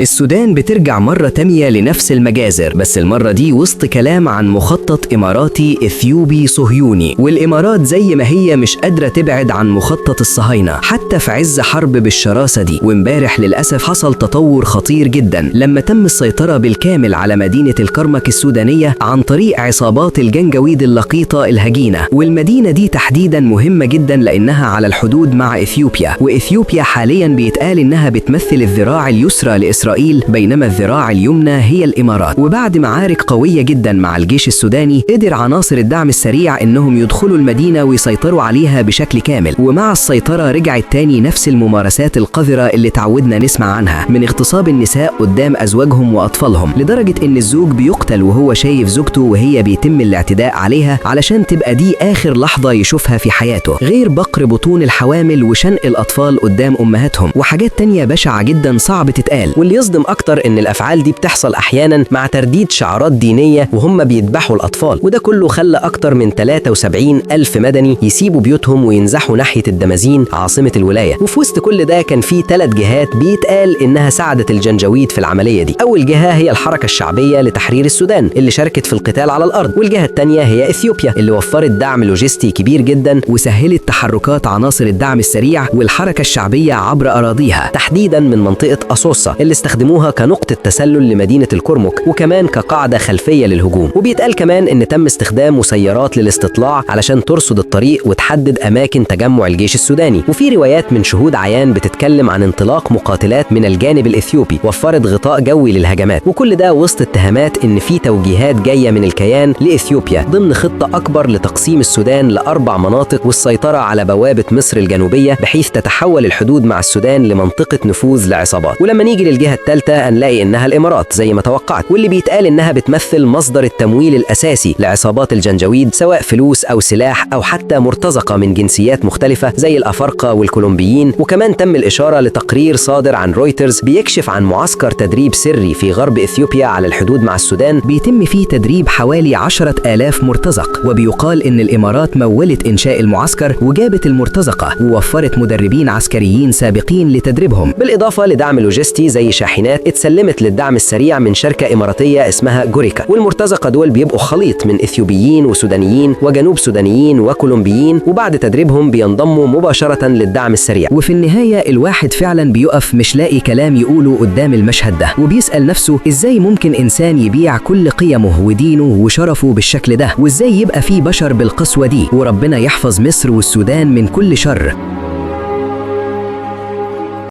السودان بترجع مرة تانية لنفس المجازر، بس المرة دي وسط كلام عن مخطط إماراتي إثيوبي صهيوني. والإمارات زي ما هي مش قادرة تبعد عن مخطط الصهاينة حتى في عز حرب بالشراسة دي. وامبارح للأسف حصل تطور خطير جدا لما تم السيطرة بالكامل على مدينة الكرمك السودانية عن طريق عصابات الجنجويد اللقيطة الهجينة. والمدينة دي تحديدا مهمة جدا لأنها على الحدود مع إثيوبيا، وإثيوبيا حاليا بيتقال إنها بتمثل الذراع اليسرى لإسرائيل، بينما الذراع اليمنى هي الإمارات. وبعد معارك قوية جدا مع الجيش السوداني قدر عناصر الدعم السريع إنهم يدخلوا المدينة ويسيطروا عليها بشكل كامل. ومع السيطرة رجعت تاني نفس الممارسات القذرة اللي تعودنا نسمع عنها من اغتصاب النساء قدام أزواجهم وأطفالهم، لدرجة إن الزوج بيقتل وهو شايف زوجته وهي بيتم الاعتداء عليها علشان تبقى دي آخر لحظة يشوفها في حياته، غير بقر بطون الحوامل وشنق الأطفال قدام أمهاتهم، وحاجات تانية بشعة جدا صعب تتقال. واللي يصدم أكتر إن الأفعال دي بتحصل أحيانا مع ترديد شعارات دينية وهم بيذبحوا الأطفال، وده كله خلى أكتر من 73 ألف مدني يسيبوا بيوتهم وينزحوا ناحية الدمازين عاصمة الولاية. وفي وسط كل ده كان في 3 جهات بيتقال إنها ساعدت الجنجويد في العملية دي. أول جهة هي الحركة الشعبية لتحرير السودان اللي شاركت في القتال على الأرض، والجهة الثانية هي إثيوبيا اللي وفرت دعم لوجستي كبير جدا وسهلت تحركات عناصر الدعم السريع والحركة الشعبية عبر أراضيها، تحديدا من منطقة أصوصة اللي استخدموها كنقطة تسلل لمدينة الكرمك وكمان كقاعدة خلفية للهجوم. وبيتقال كمان إن تم استخدام مسيرات للاستطلاع علشان ترصد الطريق وتحدد أماكن تجمع الجيش السوداني. وفي روايات من شهود عيان بتتكلم عن انطلاق مقاتلات من الجانب الإثيوبي وفرت غطاء جوي للهجمات، وكل ده وسط اتهامات إن في توجيهات جاية من الكيان لإثيوبيا ضمن خطة أكبر لتقسيم السودان ل4 مناطق والسيطرة على بوابة مصر الجنوبية بحيث تتحول الحدود مع السودان لمنطقة نفوذ لعصابات. ولما نيجي للجهة الثالثة هنلاقي إنها الإمارات زي ما توقعت، واللي بيتقال إنها بتمثل مصدر التمويل الأساسي لعصابات الجنجويد، سواء فلوس أو سلاح أو حتى مرتزقة من جنسيات مختلفة زي الأفارقة والكولومبيين. وكمان تم الإشارة لتقرير صادر عن رويترز بيكشف عن معسكر تدريب سري في غرب إثيوبيا على الحدود مع السودان بيتم فيه تدريب حوالي 10,000 مرتزق. وبيقال إن الإمارات مولت إنشاء المعسكر وجابت المرتزقة ووفرت مدربين عسكريين سابقين لتدريبهم، بالإضافة لدعم لوجستي زي شاحنات اتسلمت للدعم السريع من شركة إماراتية اسمها جوريكا. والمرتزقة دول بيبقوا خليط من إثيوبيين وسودانيين وجنوب سودانيين وكولومبيين، وبعد تدريبهم بينضموا مباشرة للدعم السريع. وفي النهاية الواحد فعلا بيقف مش لاقي كلام يقوله قدام المشهد ده، وبيسأل نفسه إزاي ممكن إنسان يبيع كل قيمه ودينه وشرفه بالشكل ده، وإزاي يبقى فيه بشر بالقسوة دي. وربنا يحفظ مصر والسودان من كل شر.